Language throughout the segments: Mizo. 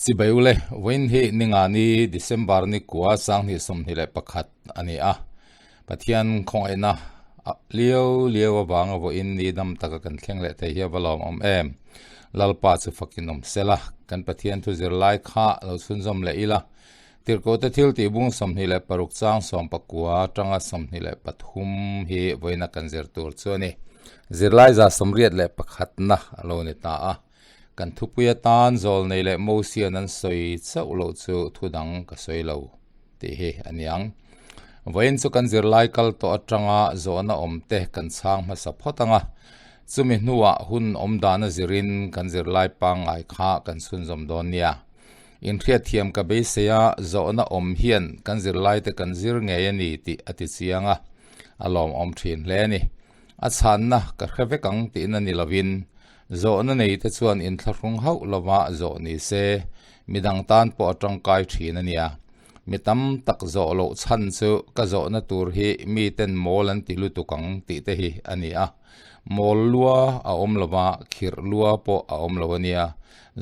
Chibai ule, vawiin hi Ningani, December ni kua 2021 a ni a. Pathian khawngaihna liau liau avanga vawiin ni dam taka kan thleng leh thei hi a va lawmawm em. Lalpa chu fakin awm sela, kan Pathian thu zirlai kha lo chhunzawm leh ila. Tirhkohte thil tih bung 26 chang 19 atanga 23 hi vawiina kan zir tur chu a ni. Zirlai za 81 na a lo ni ta a. Kan thupui atan Zawlnei leh Mosian an sawi chauh loh chu thu dang ka sawi lo tih hi a ni ang. Vawiin chu kan zirlai kal tawh atanga zawhna awm te kan chhang hmasa phawt ang a, chumi hnuah hun awm dana zirin kan zirlai pangngai kha kan chhunzawm dawn nia. Inhriatthiam ka beisei a, zawhna awm hian kan zirlaite kan zir ngei a ni tih a ti chiang a, a lawmawm thin hle a ni. A chhanna ka hre vek ang tihna ni lovin, zawhna neite chuan inthlahrung hauh lova zawh ni se, midang tan pawh a tangkai thin a nia. Mi tam tak zawh loh chhan chu ka zawhna tur hi miten mawl an ti lutuk ang tih te hi a ni a. Mawl lua a awm lova, khirh lua pawh a awm lo a nia.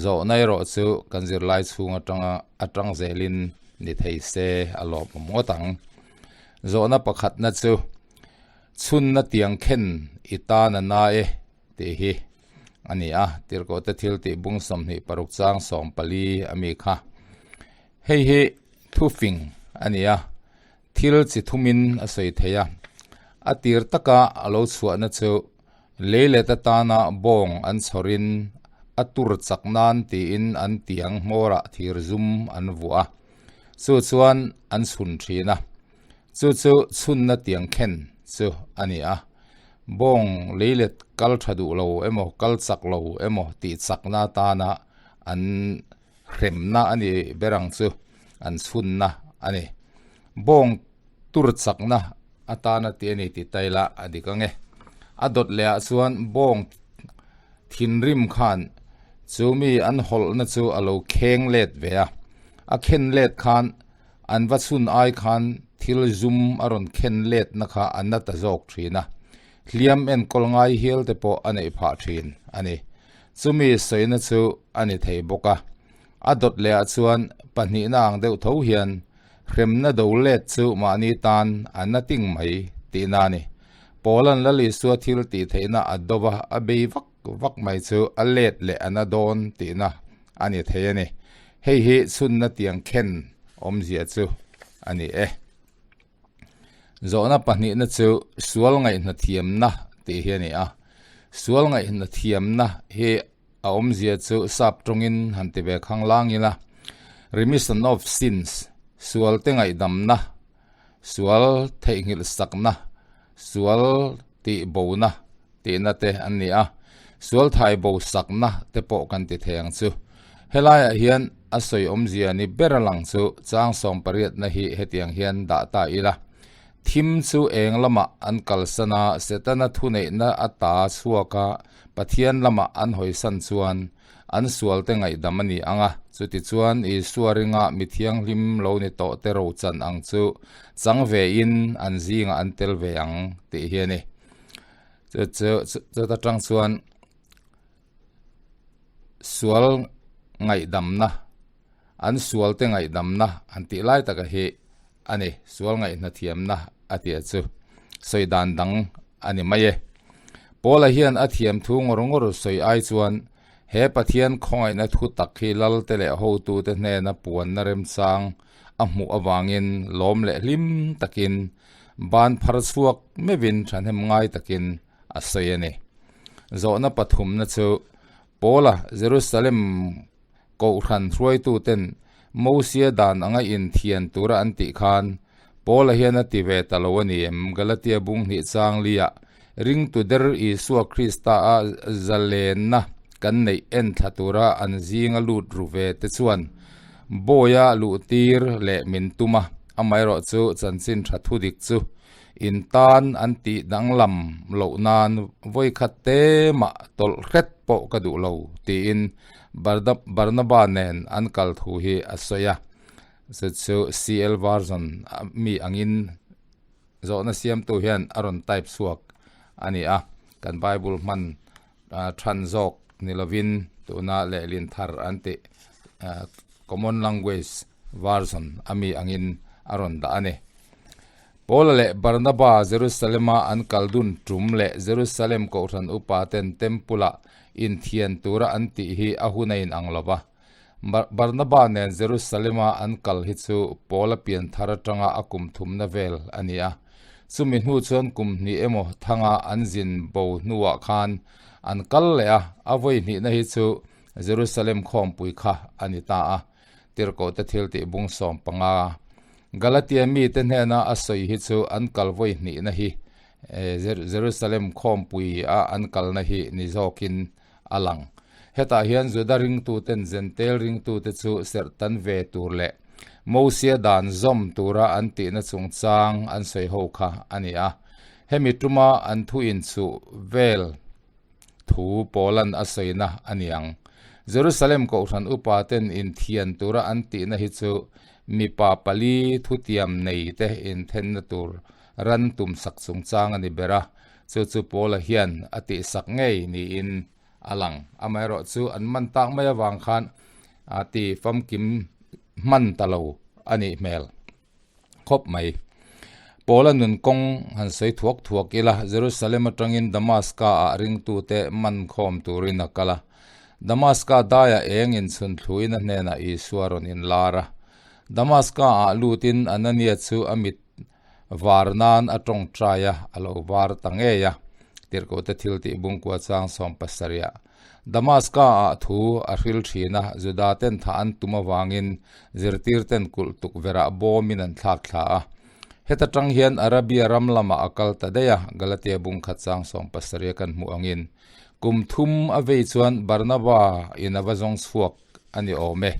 Zawhna erawh chu kan zirlai chhung atanga atang zelin ni thei se a lawmawm ngawt ang. Zawhna pakhatna chu. Chhunna tiang khen i tan a na e tih hi a ni a, Tirhkohte thil tih bung 26 chang 14 a mi kha. Hei hi thufing a ni a, thil chi thumin a sawi thei a. A tir taka a lo chhuahna chu leilet atana bawng an chhawrin a tur chak nan tiin an tiang hmawrah thir zum an vuah a, chu chuan an chhun thin a. Chu chu chhunna tiang khen chu a ni a, bawng leilet kal tha duh lo emaw kal chak lo emaw tih chakna atana an hremna a ni ber ang chu an chhunna a ni. Bawng tur chakna atana tih a ni tih ta ila a dik ang e. A dawt leh ah chuan bawng thinrim khan chu mi an hawlhna chu a lo kheng let ve a, a khen let khan An va chhun ai khan thil zum a rawn khen letna kha a na ta zawk thin a, hliam enkawl ngai hial te pawh a neih phah thin a ni. Chumi sawina chu a ni thei bawk a. A dawt leh ah chuan pahnihna ang deuh tho hian hremna do let chu mahni tan a na ting mai tihna a ni. Paula'n Lal Isua thil tih theihna a do va, a bei vak vak mai chu a let leh a na dawn tihna a ni thei a ni. Hei hi chhunna tiang khen awmzia chu a ni e. Zawhna pahnihna chu sual ngaihna thiamna tih hi a ni a. Sual ngaihna thiamna hi a awmzia chu sap tawngin han ti ve khang lang ila, remission of sins, sual te ngaihdamna, sual theihnghilh sakna, sual tih bona tihna te an ni a, sual thai bo sakna te pawh kan ti thei ang chu. Helaiah hian a sawi awmzia ni ber a lang chu chang sawmpariatna hi hetiang hian dah ta ila, Thim chu eng lamah an kalsan a, Setana thuneihna a ta chhuak a, Pathian lamah an hawisan chuan an sualte ngaihdam a ni ang a, chutichuan Isua ringa mi thianghlim lo ni tawh te rochan ang chu chang vein an zingah an tel ve ang tih hi a ni. Chu chu chuta tang chuan sual ngaihdamna, an sualte ngaihdamna an tih lai taka hi a ni, sual ngaihna thiamna a tih chu sawi dan dang a ni mai e. Paula hian a thiam thu ngawr ngawr sawi ai chuan he Pathian khawngaihna thu tak hi Lalte leh hotute hnena puanna remchang a hmuh avangin lawm leh hlim takin ban phar chhuak meuhin thahnem ngai takin a sawi a ni. Zawhna pathumna chu Paula Jerusalem Kohhran hruaituten Mosia dan anga inthian tura an tih khan Paula hian a ti ve ta lo a ni em? Galatia bung hnih chang liah ringtu der Isua Krista a zalenna kan neih en thla tura an zinga lut ru ve te chuan bawia luhtir leh min tum a, amaherawhchu chanchin tha thudik chu in tan an tih danglam loh nan vawikhat te mah tawlh hret pawh ka duh lo tiin Barnaba nen an kal thu hi a sawi a, chu chu CL version mi angin zawhna siamtu hian a rawn type chhuak a ni a, kan Bible hman than zawk ni lovin tuna lehlin thar an tih. Common Language Version, a mi angin a rawn dah a ni. Paula leh Barnaba Jerusalema an kal dun tum leh Jerusalem Kohhran upaten Temple-ah inthian tura an tih hi a hun a inang lo va. Barnaba nen Jerusalema an kal hi chu Paula pianthar atanga a kum thumna vel a ni a. Chumi hnu chuan kum hnih emaw thanga an zin bo hnuah khan an kal leh a, a vawi hnihna hi chu Jerusalem khawmpui kha a ni ta a. Tirhkohte thiltih bung 15. Galatia mite hnena a sawi hi chu an kal vawi hnihna hi Jerusalem khawmpui a an kalna hi ni zawkin a lang. Hetah hian Juda ringtuten Jentail ringtute chu serh tan ve tur leh Mosia dan zawm tura an tihna chungchang an sawi ho kha a ni a. Hemi tuma an thu inchuh vel thu Paulan a sawina a ni ang. Jerusalem Kohhran upaten inthian tura an tihna hi chu mipa pali thutiam nei te inthenna tur ran tumsak chungchang a ni ber a, chu chu Paula hian a tihsak ngei niin a lang. Amaherawh chu an man tak mai avang khan a ti famkim hman ta lo a nih hmel. Khawp mai. Paula nun kawng han sawi thuak thuak ila, Jerusalem atangin Damaska ah ringtute man khawm turin a kal a. Damaska daiah eng inchhun thluin a hnenah Isua rawn inlar a. Damaska ah lutin Anania chu a mit var nan a tawngtai a, a lo var ta ngei a. Tirhkohte thiltih bungkua chang 70. Damaska-ah thu a hril thin a, Juda-ten thah an tum avangin zirtirten kulh tukverhah bawmin an thlak thla a. Heta tang hian Arabia ram lamah a kal ta daih a, Galatia bung khat chang 70 kan hmuh angin. Kum thum a vei chuan Barnaba in a va zawng chhuak a ni awm e.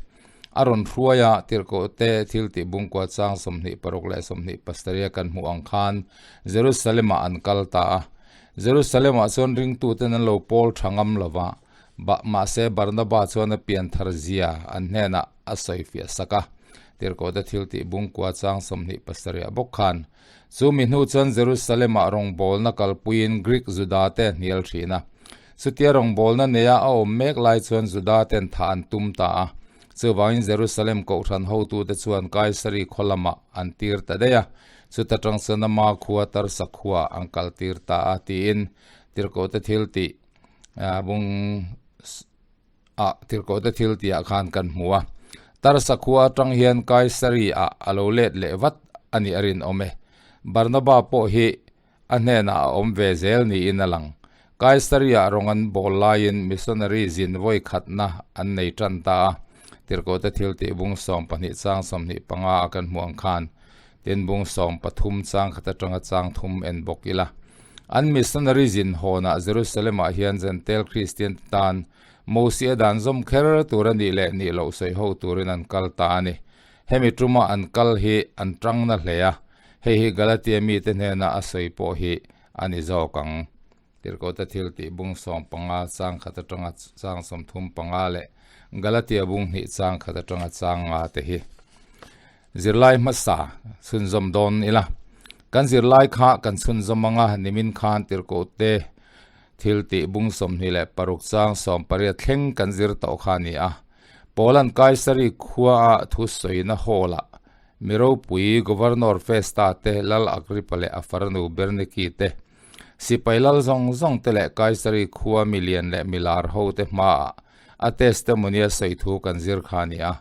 A rawn hruai a, tirhkohte thiltih bungkua chang 26 leh 27 kan hmuh ang khan Jerusalem-ah an kal ta a. Jerusalem-ah chuan ringtuten an lo pawl tha ngam lo va, mahse Barnaba chuan a pianthar zia an hnenah a sawi fiah sak a. Tirhkohte thiltih bungkua chang 27 bawk khan Chu mi hnu chuan Jerusalem-ah rawngbawlna kalpuiin Greek Judate a hnial thin a. Chutia rawngbawlna neia a awm mek lai chuan Judaten thah an tum ta a. Chuvangin Jerusalem kohhran hotute chuan Kaisari khaw lamah an tir ta daih a, chuta tang chuan ama khua Tarsa khuaah an kal tir ta a, tiin Tirhkohte thiltih bung ah Tirhkohte thiltihah khan kan hmu a. Tarsa khua atang hian Kaisari ah a lo let leh vat a nih a rinawm e. Barnaba pawh hi a hnenah a awm ve zel niin a lang. Kaisari ah rawng an bawl laiin missionary zin vawi khatna an nei tan ta a. Tirhkohte thiltih bung 12 chang 25 a kan hmuh ang khan tin bung 13 chang khat atanga chang thum en bawk ila. An missionary zin hawnah Jerusalem ah hian Jentail Kristian te tan Mosia dan zawm kher tur a nih leh nih loh sawi ho turin an kal ta a ni. Hemi tuma an kal hi an tang na hle a, hei hi Galatia mite hnena a sawi pawh hi a ni zawk ang. Tirhkohte thil tih bung 15 chang khat atanga chang 35 leh Galatia bung hnih chang khat atanga chang nga te hi zirlai hmasa chhunzawm dawn ila. Kan zirlai kha kan chhunzawm anga nimin khan Tirhkohte Thil tih bung 26 chang 18 thleng kan zir tawh kha a ni a. Paula'n Kaisari khuaah thu sawina hall-ah mi ropui Governor Festa te, Lal Agrippa leh a farnu Berniki te, sipai lal zawng zawng te leh Kaisari khua mi lian leh mi lar ho te hmaah a testimony a sawi thu kan zir kha a ni a.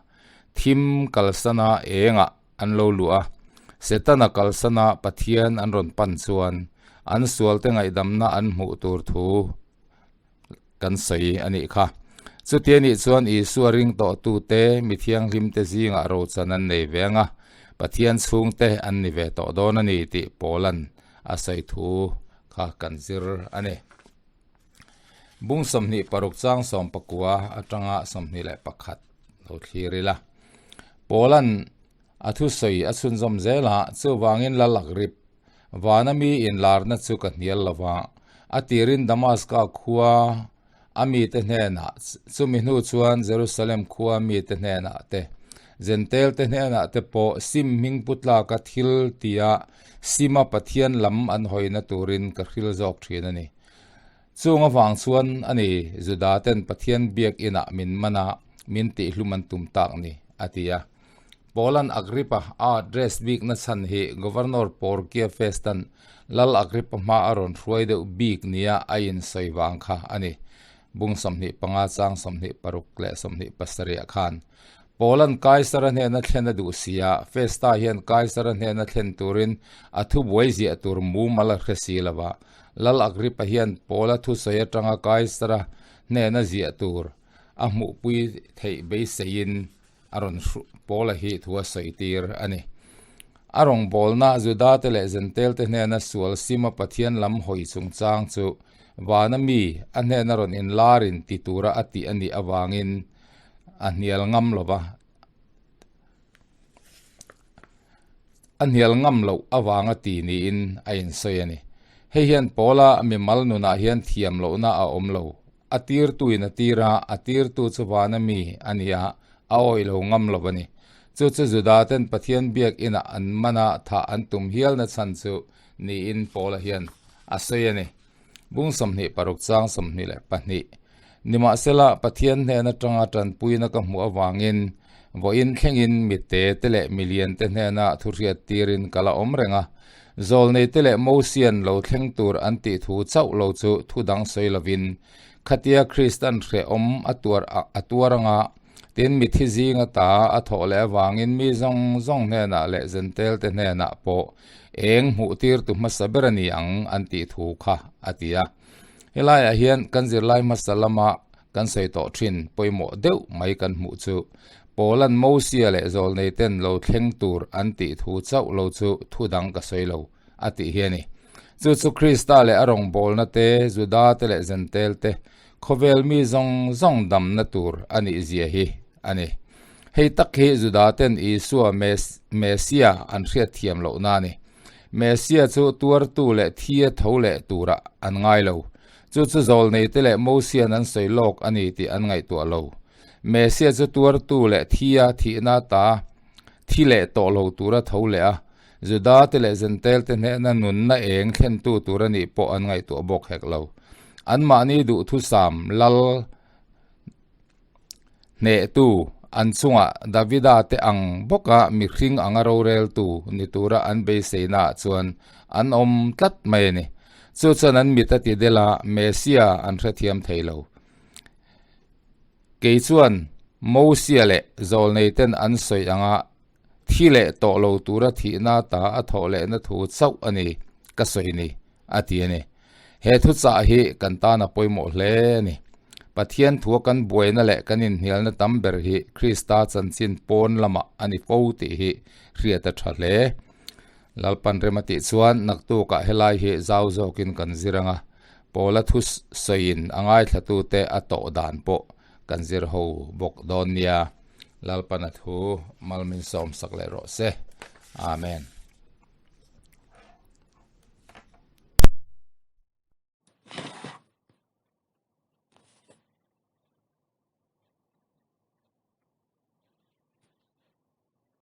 Thim kalsana engah an lo luh a, Setana kalsana Pathian an rawn pan chuan an sualte ngaihdamna an hmuh tur thu kan sawi a nih kha. Chuti a nih chuan Isua ring tawhtute mi thianghlimte zingah rochan an nei ve ang a, Pathian chhungte an ni ve tawh dawn a ni tih Paula'n a sawi thu kha kan zir a ni. Bung 26 chang 19 atanga 21 lo thlir ila. Paula'n a thusawi a chhunzawm zel a, chuvangin Lal Agrip, vana mi inlarna chu ka hnial lo va, a tirin Damaska khua a mite hnenah, chumi hnu chuan Jerusalem khua mite hnenah te, Jentail te hnenah te pawh sim hming pu tlaka thil tia sima Pathian lam an hawina turin ka hril zawk thin a ni. Chung avang chuan a ni, Juda ten Pathian biak inah min man a, min tihhlum an tum tak ni, a ti a. Paulan Agrippa a address bikna chhan hi Governor Porkia Festan Lal Agrippa hma a rawn hruai deuh bik nia a insawi vang kha a ni. Bung 25 chang 26 leh 27 ah khan Paulan Kaisara hnena thlen a duh si a, Festa hian Kaisara hnena thlen turin a thubuai ziah tur mumal a hre si lo va. Lal Agrippa hian Paula thusawi atanga Kaisara hnena ziah tur a hmuhpui theih beiseiin a rawn Paula hi thu a sawi tir a ni. A rawngbawlna Judate leh Zentelte hnena sual sima Pathian lam hawi chungchang chu vana mi a hnena rawn inlarin ti tura a tih a nih avangin a hnial ngam lo va, a hnial ngam loh avanga ti niin a insawi a ni. Hei hian Paula mimal nunah hian thiam lohna a awm lo. A tirtuin a tir a, a tirtu chu vana mi a ni a, a awih lo ngam lo a ni. Chu chu Judaten Pathian biak inah an man a, thah an tum hialna chhan chu niin Paula hian a sawi a ni. Bung 26 chang 22 Nimahsela, Pathian hnen atanga tanpuina ka hmuh avangin vawiin thlengin mite te leh milian te hnena thu hriat tirin ka la awm reng a. Zawlnei te leh Mosian lo thleng tur an tih thu chauh lo chu thu dang sawi lovin, khatia Kristan hrehawm a tuar a tuar anga tin mithi zinga ta a thawh leh avangin mi zawng zawng hnenah leh Zentel te hnenah pawh eng hmuh tirtu hmasa ber a ni ang an tih thu kha a ti a. Helaiah hian kan zirlai hmasa lama kan sawi tawh thin pawimawh deuh mai kan hmuh chu Paula'n Mosia leh Zawlneiten lo thleng tur an tih thu chauh lo chu thu dang ka sawi lo a tih hi a ni. Chu chu Krista leh a rawngbawlna te, Juda te leh Zentel te, khawvel mi zawng zawng damna tur a nih zia hi a ni. Hei tak hi Juda ten Isua Mesia an hriatthiam lohna a ni. Mesia chu tuartu leh thia tho leh turah an ngai lo. Chu chu zawlneite leh Mosian an sawi lawk a ni tih an ngaihtuah lo. Mesia chu tuartu leh thia thihna ta thi leh tawh lo tura tho leh a, Judate leh Zentelte hnehna nunna eng thlentu tur a nih pawh an ngaihtuah bawk hek lo. Anmahni duhthusam lal Hnehtu, an chungah Davida te ang bawka mihring anga roreltu ni tura an beiseinaah chuan an awm tlat mai a ni. Chu chuan an mit a ti del a, Messia an hrethiam thei lo. Kei chuan Mosia leh Zawlneiten an sawi anga thi leh tawh lo tura thihna ta a thawh lehna thu chauh a ni ka sawi ni, a ti a ni. He thuchah hi kan tan a pawimawh hle a ni. Pathian thua kan buaina leh kan inhnialna tam ber hi Krista chanchin pawn lamah a ni fo tih hi hriat a tha hle. Lalpan rem a tih chuan naktukah helai hi zau zawkin kan zir ang a, Paula thu sawiin a ngaithlatute a tawh dan pawh kan zir ho bawk dawn nia. Lalpan a thu mal min sawmsak leh rawh se. Amen.